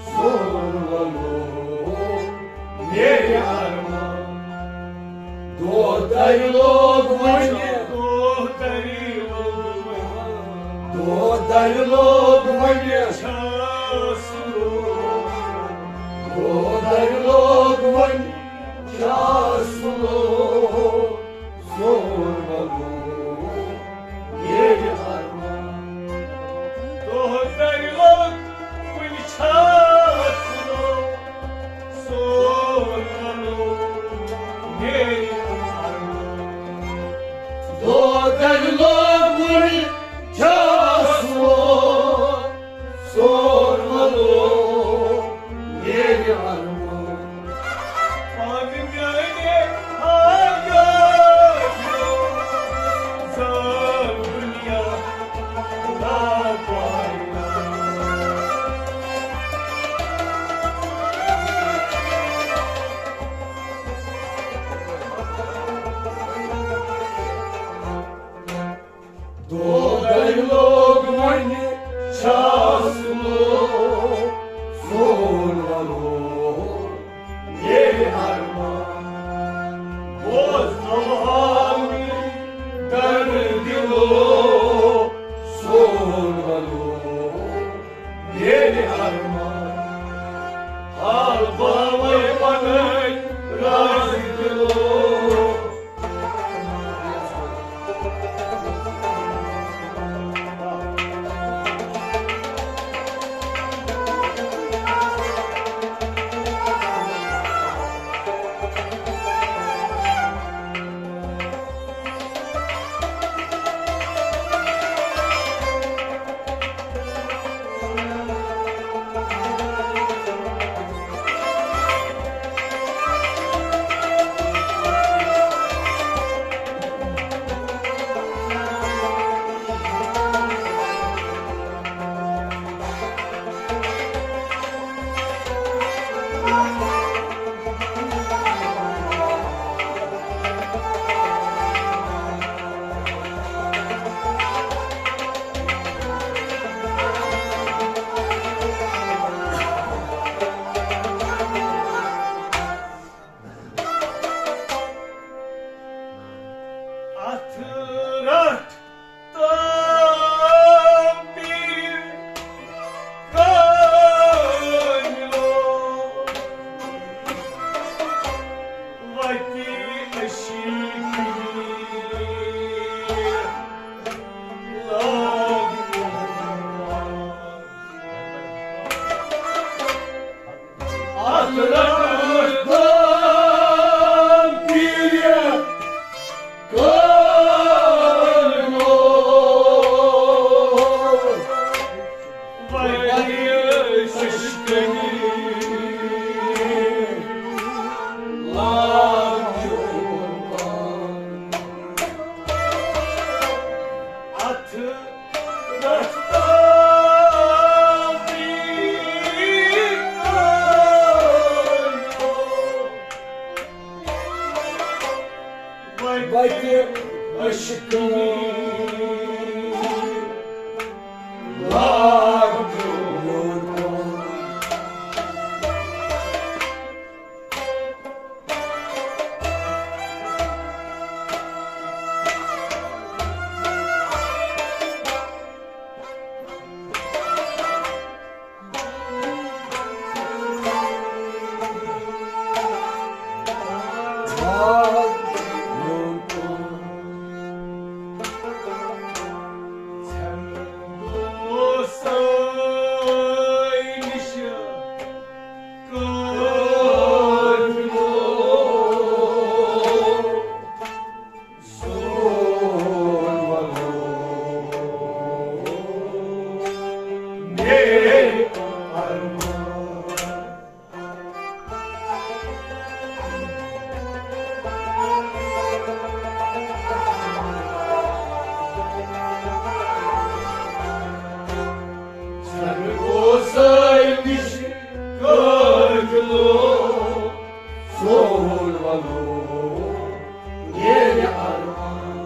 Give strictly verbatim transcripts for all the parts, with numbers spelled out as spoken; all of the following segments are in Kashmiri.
سون ولو میرے ارمان۔ دۄہ درِ لوگ وۄنۍ، دۄہ درِ لوگ وۄنۍ، دۄہ درِ لوگ وۄنۍ، چھا سُہ لوگ؟ دۄہ درِ لوگ وۄنۍ، چھا سُہ لوگ؟ سون ولو میرے ارمان۔ دۄہ درِ لوگ وۄنۍ، چھا سُہ لوگ؟ سون ولو میرے ارمان۔ دۄہ درِ لوگ وۄنۍ، چھا سُہ لوگ؟ سون ولو میرے ارمان۔ پانہٕ میانہِ حیاتہِ زان دُنیا لاپارٕ۔ دۄہ درِ لوگ وۄنۍ، چھا سُہ لوگ؟ سون ولو میرے ارمان۔ بوز نوحال درد دِلو، سون ولو میرے ارمان۔ حال باوے پنٕنۍ راز دِلو۔ اتھ رٹھ تام پیٖر کٲمِلو، وتہِ عشیٖق لاگ۔ اتھ رٹھ تام پیٖر کٲمِلو، وتہِ عشقی لاگ۔ اتھ وتہِ عشقی لاگ۔ سون ولو ییٚلہِ ارمان۔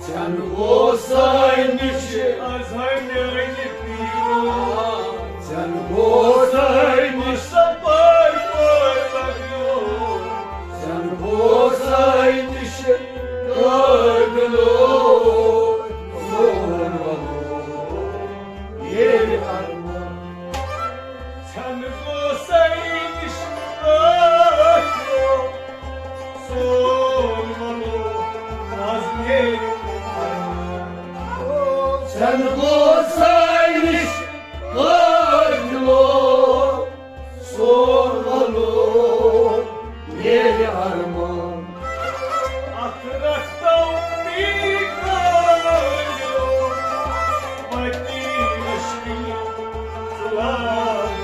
ژےٚ نہٕ اوسَے نِش از ہمیشہِ پیٖرو۔ زن گوسہٕ نِش قٲفلو سون وَلُر ییٚلہِ ارمان۔ اتھ رکھتو پیٖر کٲلِو مدینس کِنۍ ژُلان۔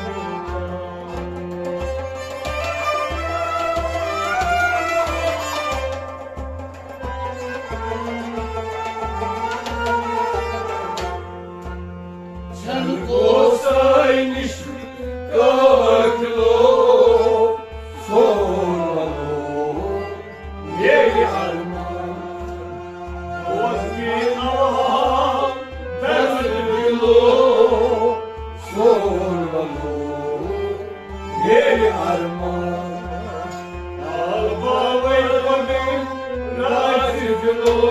زن گوسہٕ نِش قٲفلو سون وَلُر ییٚلہِ ارمان۔ اوس مےٚ نوحہ درد دِلو سون وَلُر ییٚلہِ ارمان۔ آل باوے پنٕنۍ راز دِلو۔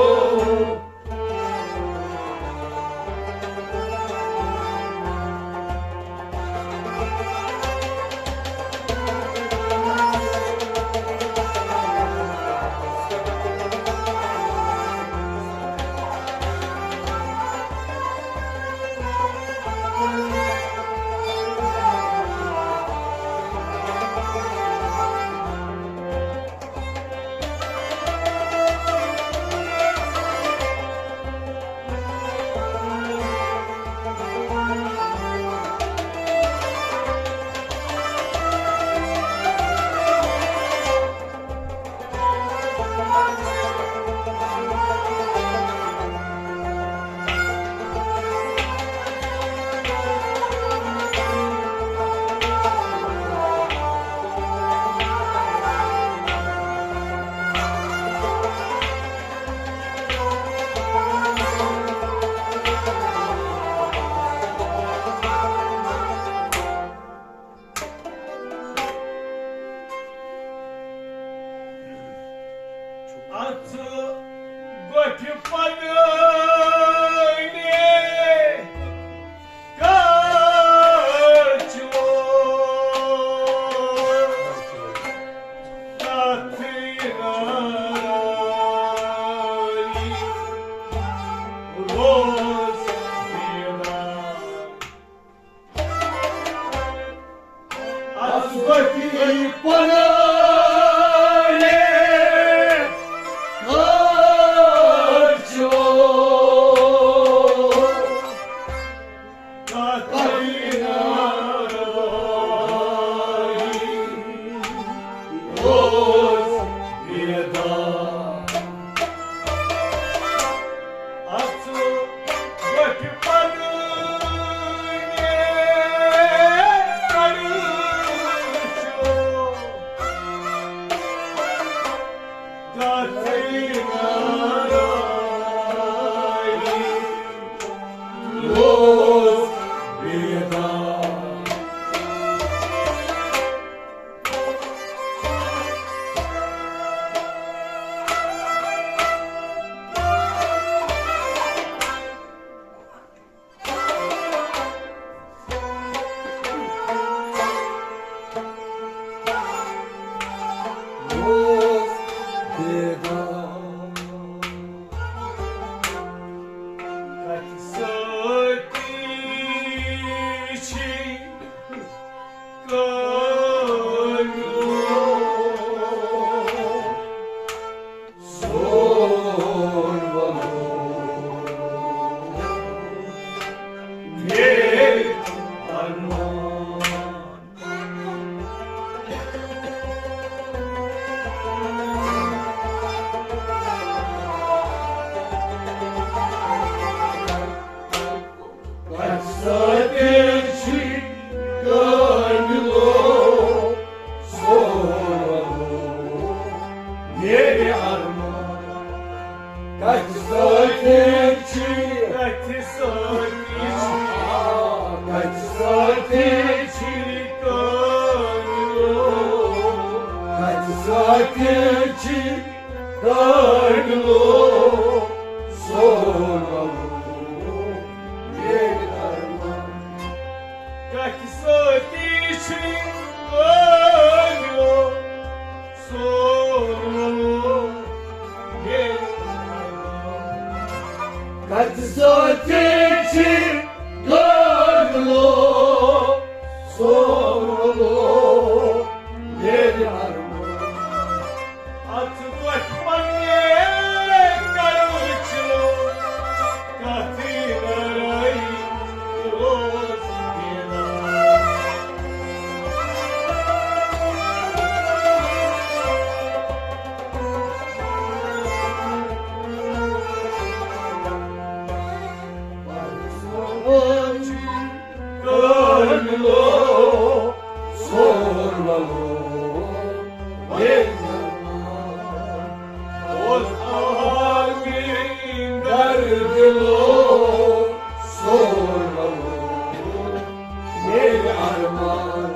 اَژٕ گۄپھِ پنٕنہِ کچلو، تَتھ نارٲیی روز بیدار۔ اَژٕ گۄپھِ پنٕنہِ کچلو، تَتھ نارٲیی روز بیدار۔ اَژٕ گۄپھِ پنٕنہِ کڑٕچو، تَتھ نارٲیی روز بیدار۔ تۄہہِ چھِ گٲڑۍ لو، سورٕ لو، ییٚلہِ ہرمن۔ اَتھ وۄتھِ پننہِ کَرٕچ لو، کَتھٕے لَڑٲے روز دینا۔ کاملو سورملو، اوس آمین دردلو سورملو، میرے ارمان،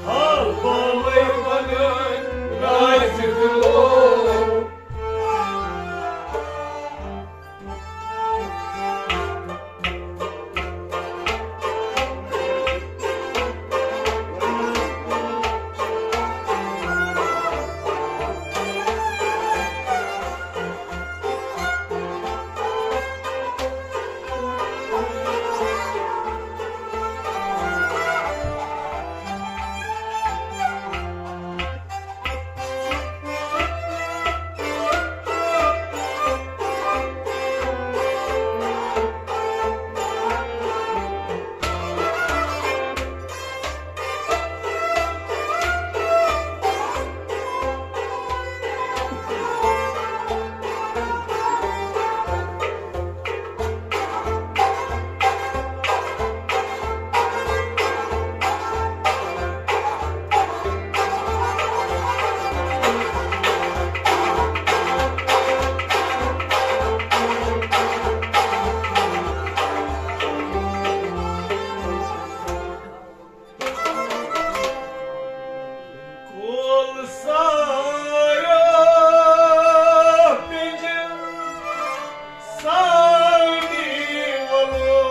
حال پاوے بنن رازدلو۔ کول سارا پنجہِ سانی ولو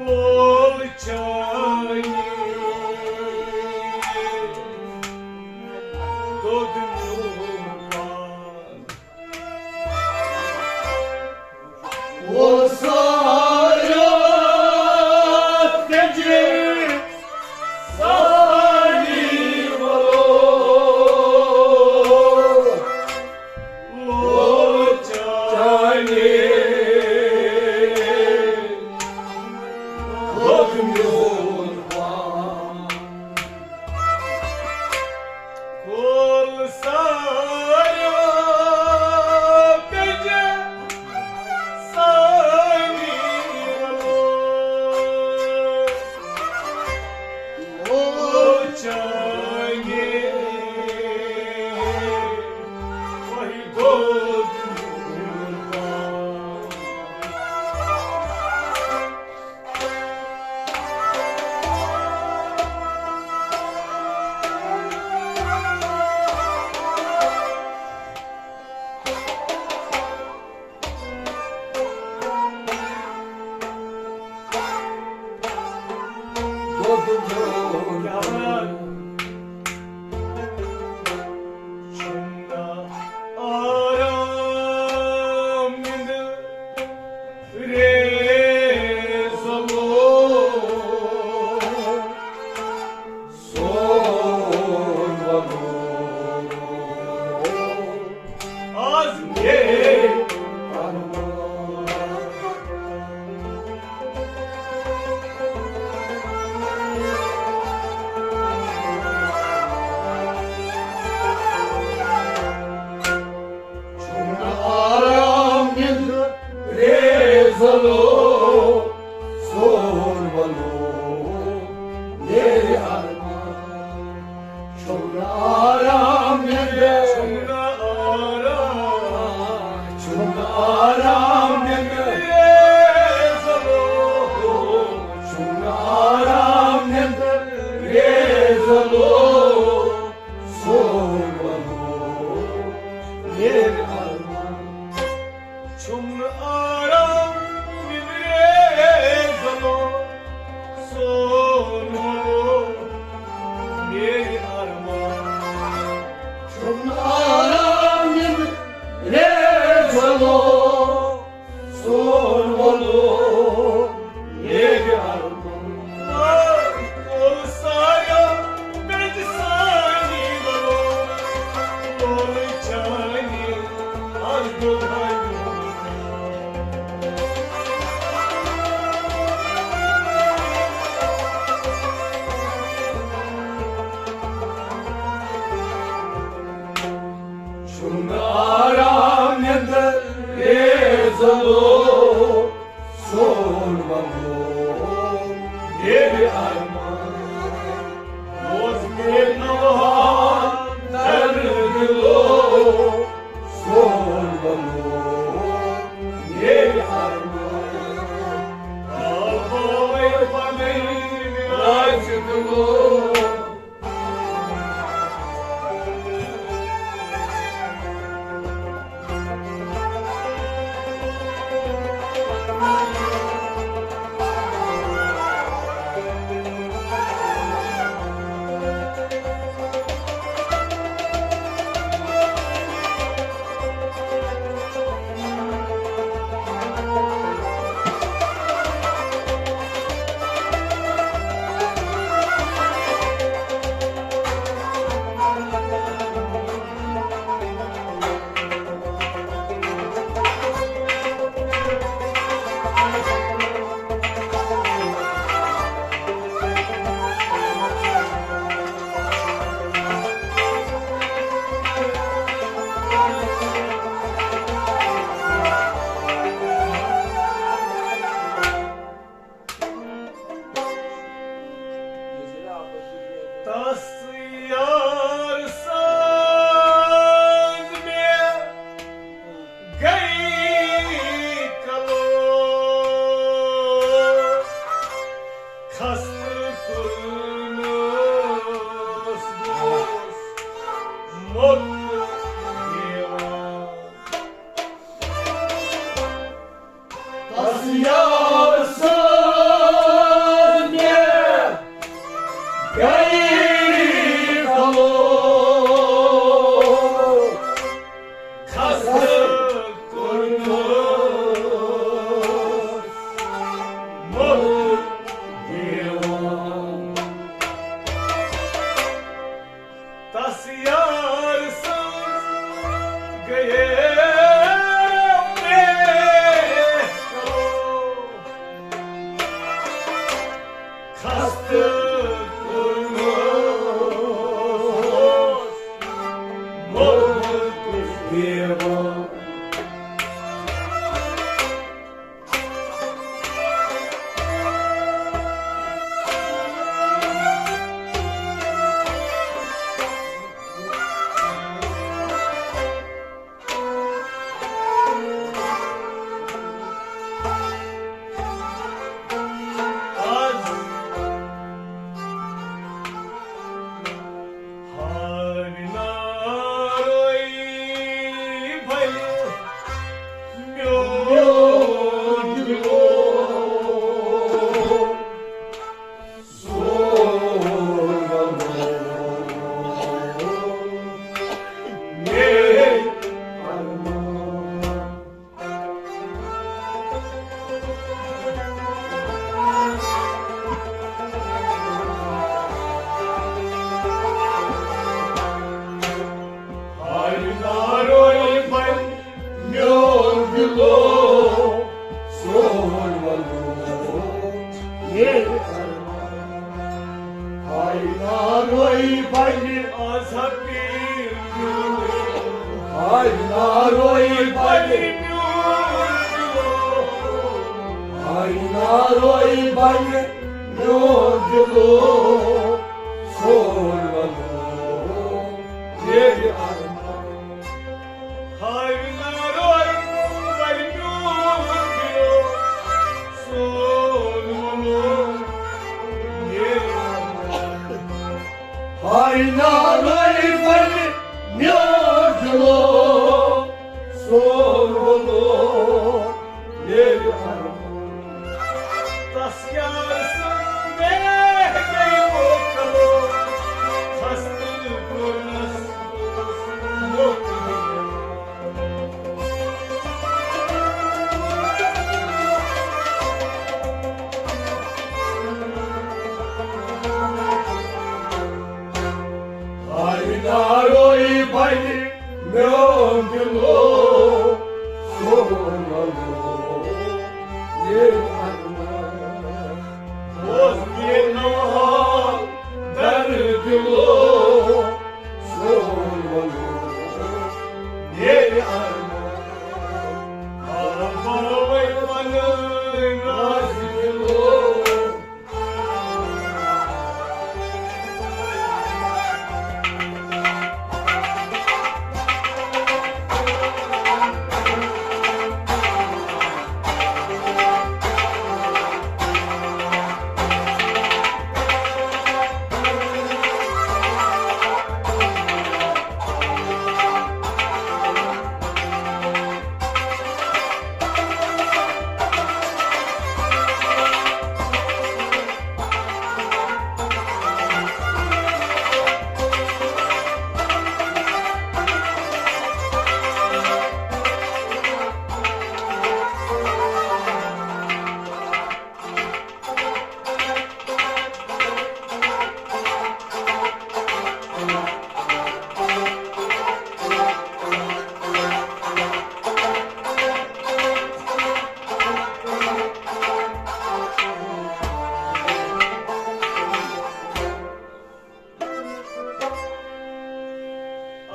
لول چانی دود نور پان۔ وسارت کجر سانی ولو لوچانی خود میون پان۔ کول سارا پنجہِ سانی ولو چانگے وہی دود۔ آرام نِنٛد ریزلو سون ولو میرے ارمان۔ چھُنہٕ آرام نِنٛد، چھُنہٕ آرام، چھُنہٕ آرام نِنٛد ریزلو، چھُنہٕ آرام نِنٛد ریزلو۔ سون ولو میرے ارمان۔ چھُنہٕ آرام نِنٛدرے زلو۔ سون ولو میرے ارمان۔ چھُنہٕ آرام نِنٛدرے سون وۄلُر نیرِ ارمان۔ کُل سایو بٮ۪نٛجہِ سانی وَلُر، لولہٕ چانہِ از دۄدھاے میون۔ چھُنہٕ آرام نیٚنٛدٕر ریزلو، سون وۄلُر نیرِ ارمان۔ بوز میٲنۍ نوحہٕ درد دِلو، سون وۄلُر نیرِ ارمان۔ آ بٲے پنٕنۍ راج دِلو۔ تس یار سٕنٛز مےٚ گٔے کلو، خستہٕ کوٚرنس بہٕ موٚت دیوان۔ تس یار سٕنٛز مےٚ گٔے کلو، خستہٕ کوٚرنس موٚت دیوان۔ تس یار سٕنٛز گٔیے مےٚ کلو، خستہٕ کوٚرنس موٚت دیوان۔ آز ہارِ نارَے بَلہِ میون دِلو۔ سون وَلُر میٲنۍ ارمان۔ ہارِ نارَے بَلہِ میون دِلو، سون وَلُر میٲنۍ ارمان۔ ہارِ نارَے بَلہِ آز ہا پیٖر میون۔ ہارِ نارَے بَلہِ میون دِلو۔ ہارِ نارَے بَلہِ میون دِلو، سون وَلُر میٲنۍ ارمان۔ ہارِ نارَے بَلہِ میون دِلو، سون وَلُر میٲنۍ ارمان۔ ہارِ نارَے بَلہِ میون دِلو، سون وَلُر میٲنۍ ارمان۔ تس یار سٕنٛز مےٚ گٔے موکلو، خستہٕ کوٚرنس موٚت دیوان۔ اوس مےٚ نوحال در دِلو سون ونُن۔ ییٚلہِ ارمان آ بروے پنٕنۍ راز دِلو۔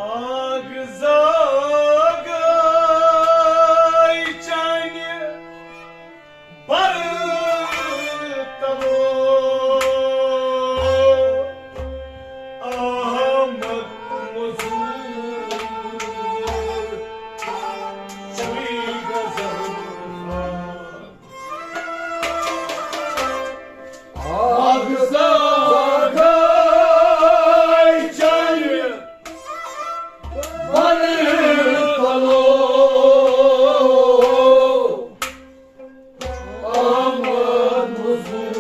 آگ زاگے چانہِ بر تلو، احمد مزور، چوی غزل خان۔ آگ زاگے چانہِ بر تلو، احمد مزور،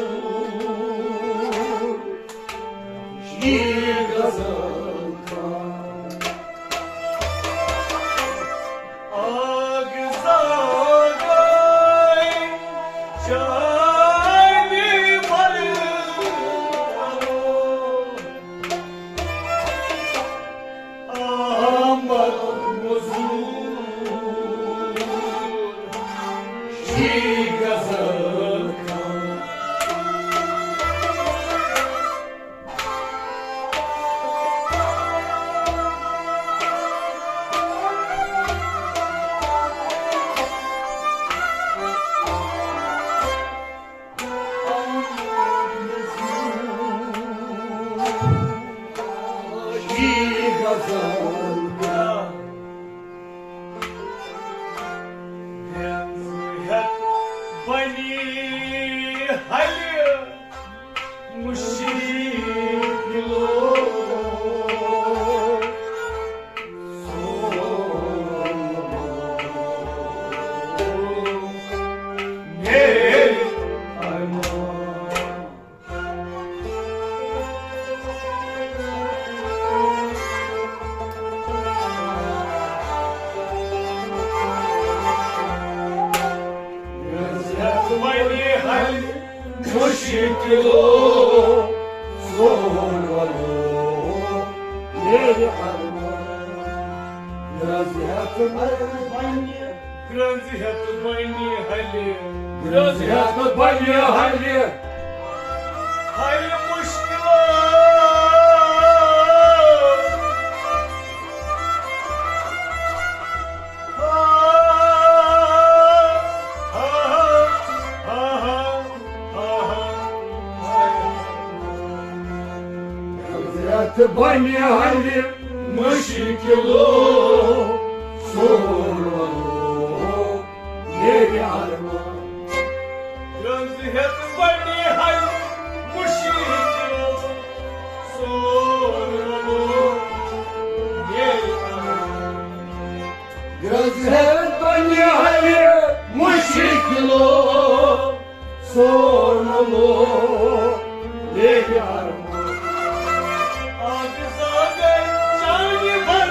شیخ غزل خان۔ آگ زاگے چانہِ بر تلو، احمد مزور، شیخ غزل خان۔ بنی حل مشکلو۔ مشکلو سون ولو میرے ارمان۔ گرٛنٛز ہٮ۪تھ بنہِ حلہِ۔ گرٛنٛز ہٮ۪تھ بنہِ حلہِ۔ حل مشکلات۔ گرٛنٛز ہٮ۪تھ بنہِ حلہِ مشکلو سون ولو میرے ارمان۔ گرٛنٛز ہٮ۪تھ بنہِ حل مشکلو سون ولو میرے ارمان۔ گرٛنٛز ہٮ۪تھ بنہِ حل مشکلو سون ولو میرے ارمان۔ آگ زاگے چانہِ بر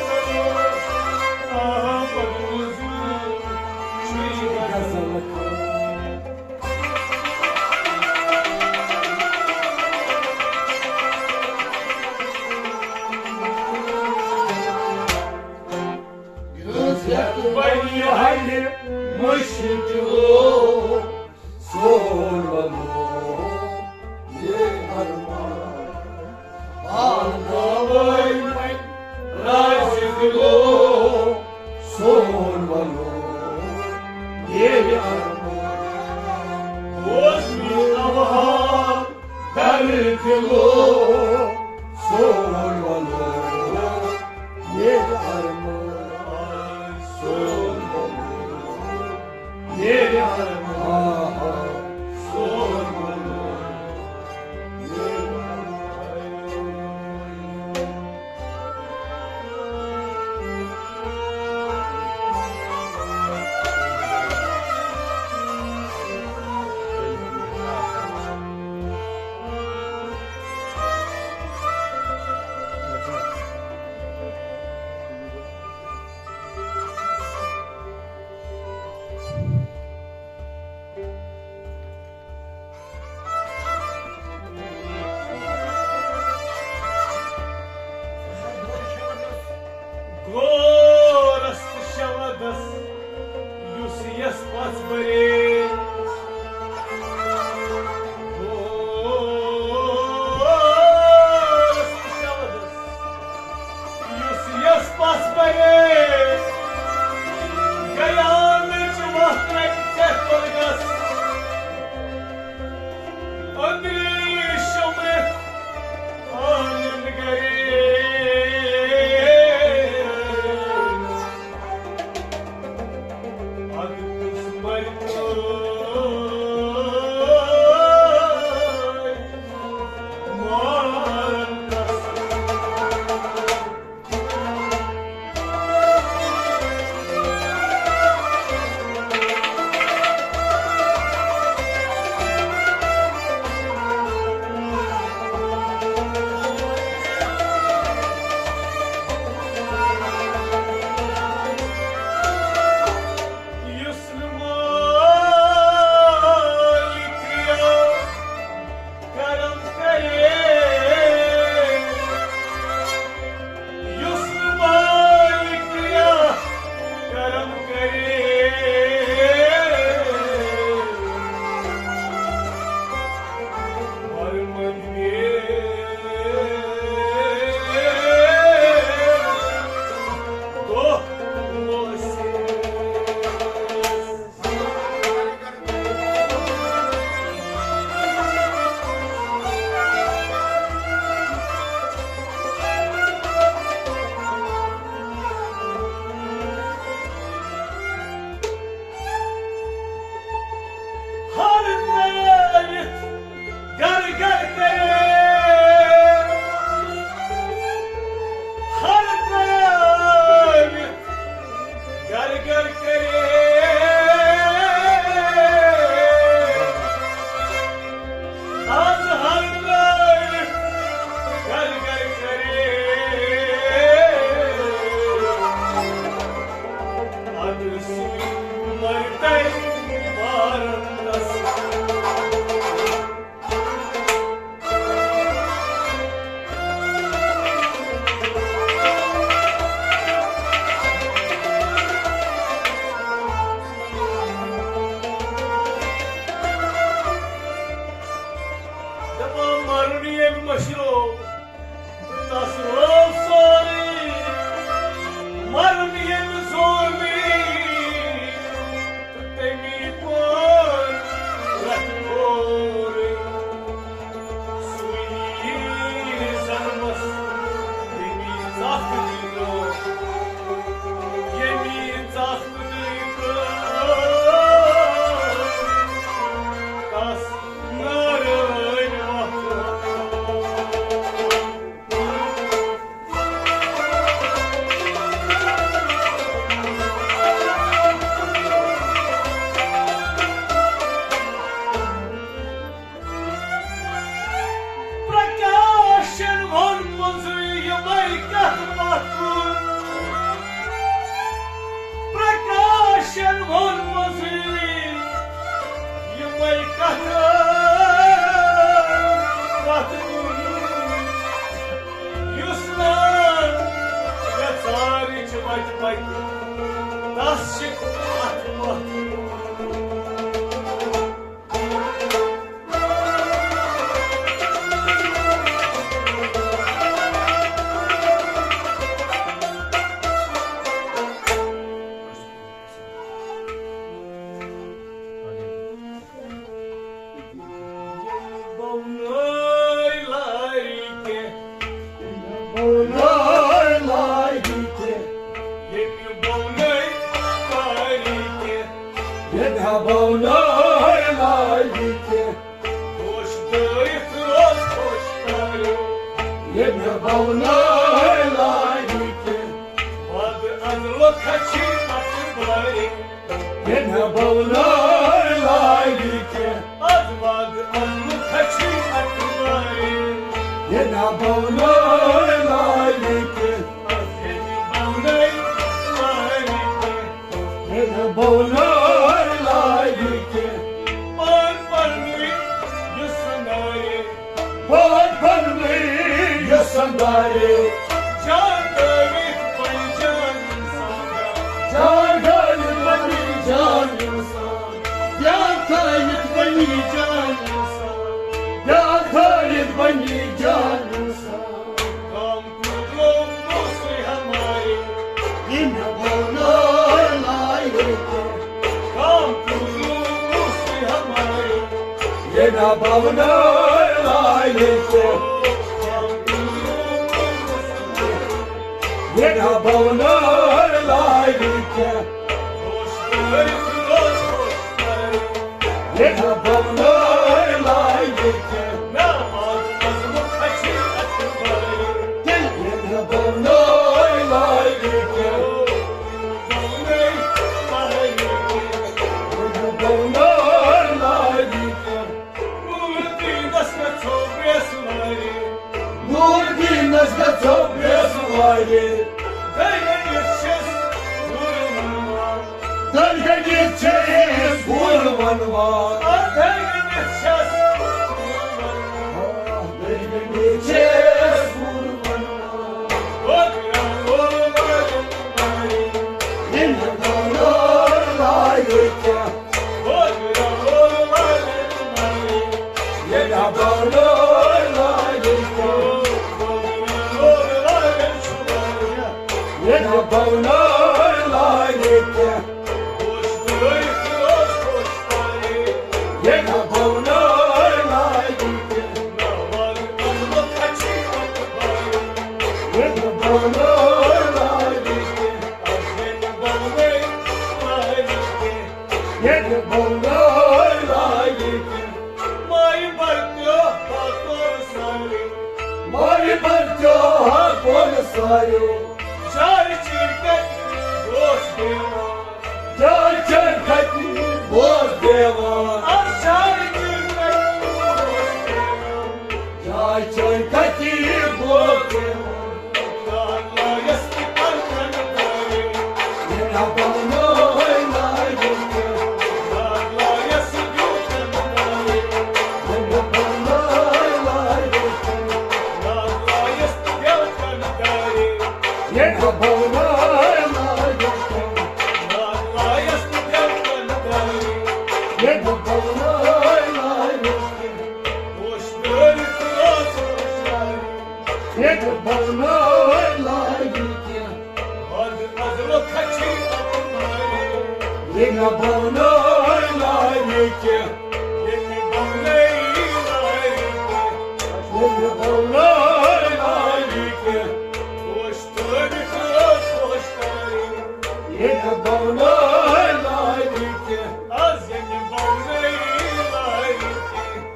تلو، احمد مزور، شیخ غزل خان۔ گرٛنٛز ہٮ۪تھ بنہِ حل مٔشِتھ لوگ سون وَنُن یہِ اَرمان۔ آ، گوٲے وۄنۍ رازِ دِلو سون وَنُن یہِ اَرمان۔ اوس مےٚ اَوہام در دِلو سون وَنُن یہِ اَرمان۔ سون وَنُن یہِ اَرمان۔ سون وَنُن یہِ اَرمان۔ گورس تہٕ شودس یُس یس پژھ بھرے۔ گورس تہٕ شودس یُس یس پژھ بھرے۔ گیانٕچ وتھ رٹہِ ژےٚ تُلگس۔ أنٛدری شۄمبرِتھ آنٛگن گرے۔ اَدٕ کُس مرِ تہٕ مارن کس۔ ییٚلہِ ہا بونٲے لایہِ کینٛہہ۔ دوش دٲرِتھ روز خۄش کَرو۔ ییٚلہِ ہا بونٲے لایہِ کینٛہہ۔ وعدٕ اَز لوٚکھا چھی اَتھ بارے۔ ییٚلہِ ہا بونٲے لایہِ کینٛہہ۔ اَز وعدٕ اَز لوٚکھا چھی اَتھ بارے۔ ییٚلہِ ہا بونٲے لایہِ کینٛہہ۔ اَز ییٚلہِ بونٲے لایہِ کینٛہہ۔ ییٚلہِ بونٲے لایہِ کینٛہہ۔ پان پننُے یُس سنگارے۔ پان پننُے یُس سنگارے۔ جان تھٲوِتھ بنہِ جان اِنسان۔ جان تھٲوِتھ بنہِ جان اِنسان۔ جان تھٲوِتھ بنہِ جان اِنسان۔ جان تھٲوِتھ بنہِ جان اِنسان۔ کام پورو دوستی ہماری۔ ییٚلہِ بونٲے لایہِ کینٛہہ۔ کام پورو دوستی ہماری۔ ییٚلہِ بونٲے لایہِ کینٛہہ۔ کام پورو دوستی ہماری۔ ییٚلہِ بونٲے لایہِ کینٛہہ۔ دوست کٔرِتھ روز خۄش کَرو۔ ییٚلہِ بونٲے لایہِ کینٛہہ۔ نماز پَزنُک کھَسہِ اَتھ بارے۔ ییٚلہِ بونٲے لایہِ کینٛہہ۔ بونٲے لایہِ کینٛہہ۔ ییٚلہِ بونٲے لایہِ کینٛہہ۔ نور دیٖنَس گژھو بیسوارِ۔ نور دیٖنَس گژھو بیسوارِ۔ دٔرۍ گٔنٛڈِتھ چھِس گُر وَنوان۔ دٔرۍ گٔنٛڈِتھ چھِس گُر وَنوان۔ آ، دٔرۍ گٔنٛڈِتھ چھِس گُر وَنوان۔ آ، دٔرۍ گٔنٛڈِتھ چھِس گُر وَنوان۔ گوٚبرا وول وارِ وارِ۔ ییٚلہِ دولار لایہِ کینٛہہ۔ ییٚلہِ بونٲے لایہِ کینٛہہ۔ ییٚلہِ بونٲے لایہِ کینٛہہ۔ ییٚلہِ بونٲے لایہِ کینٛہہ۔ ییٚلہِ بونٲے لایہِ کینٛہہ۔ ییٚلہِ بونٲے لایہِ کینٛہہ۔ مایہِ برتیو ہا کوٚر ساریو۔ مایہِ برتیو ہا کوٚر ساریو۔ چاے چیٚنۍ کَتہِ اوس دیوان۔ چاے چیٚنۍ کَتہِ اوس دیوان۔ آ، چاے چیٚنۍ کَتہِ اوس دیوان۔ چاے چیٚنۍ کَتہِ اوس دیوان۔ ییٚلہِ بونٲے لایہِ کینٛہہ۔ ییٚلہِ بونٲے لایہِ کینٛہہ۔ ییٚلہِ بونٲے لایہِ کینٛہہ۔ ییٚلہِ بونٲے لایہِ کینٛہہ۔ آز ییٚلہِ بونٲے لایہِ کینٛہہ۔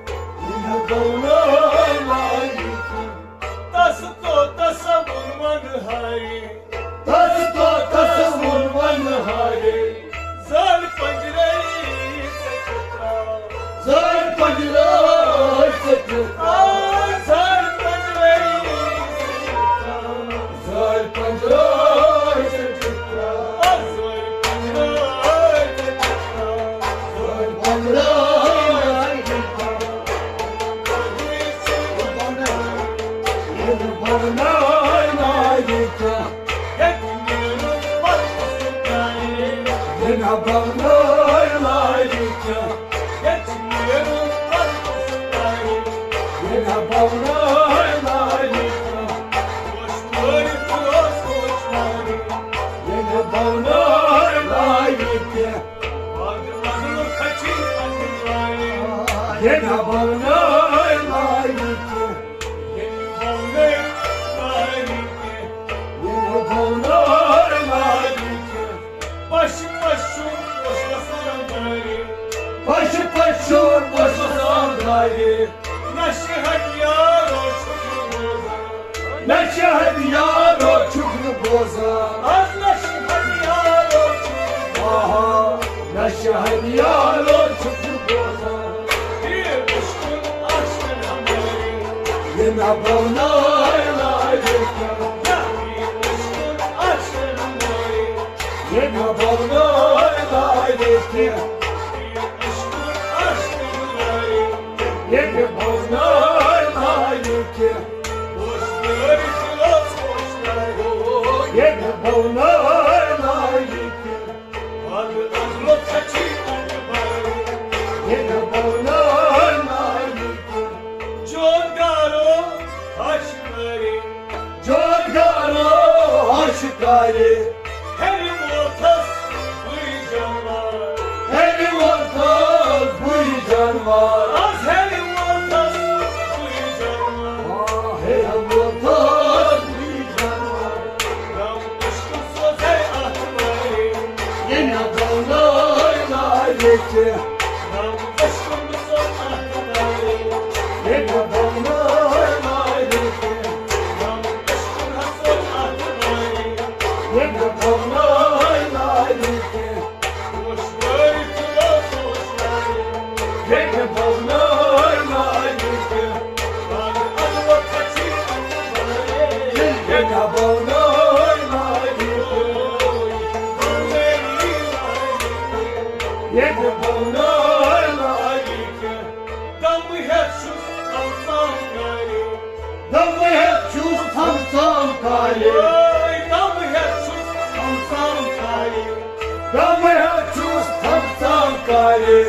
ییٚلہِ بونٲے لایہِ کینٛہہ۔ تس تو تصور ون ہارے۔ تس تو تصور ون ہارے۔ زال پنجرے ژٔٹِتھ آو۔ زال پنجرے ژٔٹِتھ آو۔ زال پنجرے ژٔٹِتھ آو۔ زال پنجرے ژٔٹِتھ آو۔ زال پنجرے ژٔٹِتھ آو۔ زال پنجرے ژٔٹِتھ آو۔ ییٚلہِ بونٲے لایہِ کینٛہہ۔ ییٚلہِ بونٲے لایہِ کینٛہہ۔ ییٚلہِ بونٲے لایہِ کینٛہہ۔ ییٚلہِ بونٲے لایہِ کینٛہہ۔ ییٚلہِ بونٲے لایہِ کینٛہہ۔ ییٚلہِ بونٲے لایہِ کینٛہہ۔ ییٚلہِ بونٲے لایہِ کینٛہہ۔ پَش پَش چھُ اوس گژھان۔ نصیحت یارو چھُکھ نہٕ بوزان۔ نصیحت یارو چھُکھ نہٕ بوزان۔ آز نصیحت یارو چھُکھ نہٕ بوزان۔ آہا، نصیحت یارو چھُکھ نہٕ بوزان۔ پیر عشقُن آسن ہمارے۔ یہ نہ بولنا ہے لائے کیا۔ نہ پیر عشقُن آسن ہمارے۔ یہ نہ بولنا ہے لائے کیا۔ پیر عشقُن آسن ہمارے۔ یہ نہ بولنا ہے لائے کیا۔ ییٚتہِ بولنہٕ لایہِ کہِ۔ ییٚتہِ بولنہٕ لایہِ کہِ۔ جوتگارو ہش کرے۔ جوتگارو ہش کرے۔ ہیٚرِ ووتھس بٕے جانوار۔ ہیٚرِ ووتھس بٕے جانوار۔ آز ہیٚرِ ووتھس بٕے جانوار۔ آ، ہیٚرِ ووتھس بٕے جانوار۔ غم عشقہٕ سوزے اتھ وارِ۔ یہِ نہ بولنہٕ لایہِ کہِ۔ غم عشقہٕ سوزے اتھ وارِ۔ یہِ نہ بولنہٕ لایہِ کہِ۔ غم عشقہٕ سوزے اتھ وارِ۔ یہِ نہ بولنہٕ لایہِ کہِ۔ دمہٕ ہٮ۪تھ چھُس اَژان گرِ۔ دمہٕ ہٮ۪تھ چھُس اَژان گرِ۔ دمہٕ ہٮ۪تھ چھُس اَژان گرِ۔ دمہٕ ہٮ۪تھ چھُس اَژان گرِ۔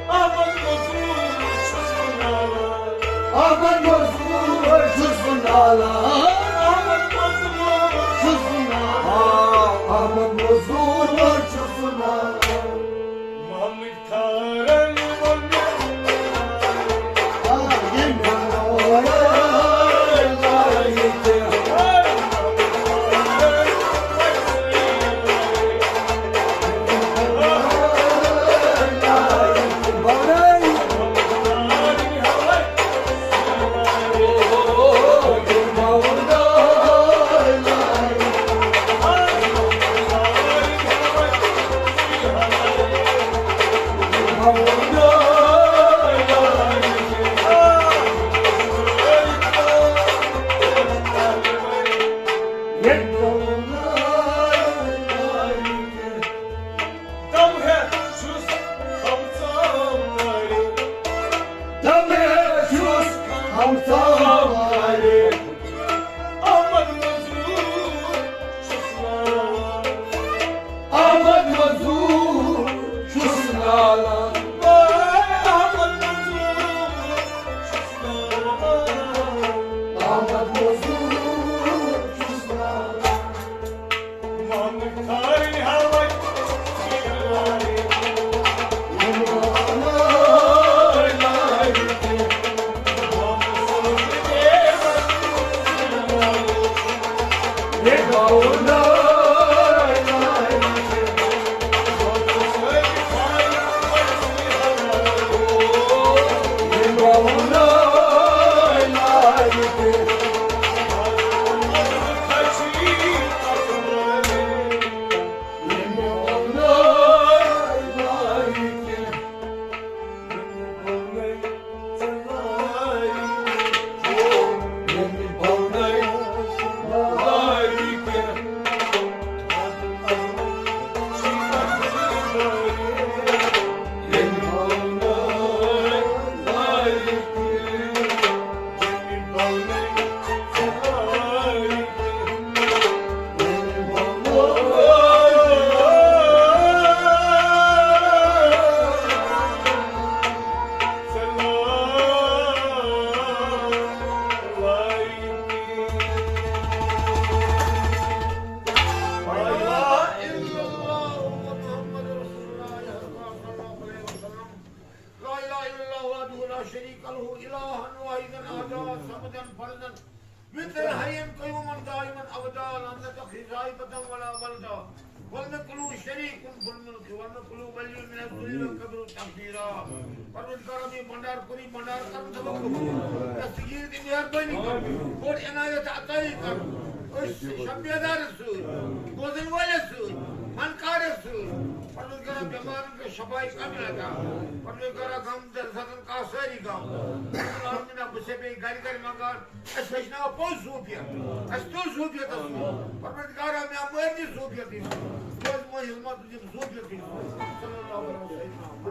احمد مزور چھُس بہٕ نالان۔ احمد مزور چھُس بہٕ نالان۔ احمد مزور چھُس بہٕ نالان۔ آ، احمد مزور چھُس بہٕ نالان۔ محمد احمد مزور چھُس نالان۔ احمد مزور چھُس نالان۔ احمد مزور چھُس نالان۔ محمد خان ہاوت۔ لا إله إلا الله وحده لا شريك له، إلها واحدا أحدا صمدا فردا، مثل حيا قيوما دائما أبدا، لم يتخذ صاحبة ولا ولدا، ولم يكن له شریک کن فرمن کھوان قلوب علی من الذل وقبر تقدیرا۔ پروردگارا، یہ بندار پوری بندار کرن سبق کو دستگیر دی مہربانی کر، بڑ عنایت عطائی کر۔ اس شب بیدار سو، بوزن والے سو، منکار سو، پروردگارا، بیمارن کے شفائی کامل عطا۔ پروردگارا، غم در ستن کا ساری غم۔ العالمین، بسے بے گھر گھر مکان۔ اَسہِ ہیٚچھناو پوٚز صوٗفیت۔ اَسہِ توٚر صوٗفیتَس کُن۔ پروردگارا، مےٚ مٲرۍ زِ صوٗفیتٕے۔ بہٕ حظ مےٚ ہِمت دِم صوٗفیتٕے۔ صلی اللہ علیہ وسلم۔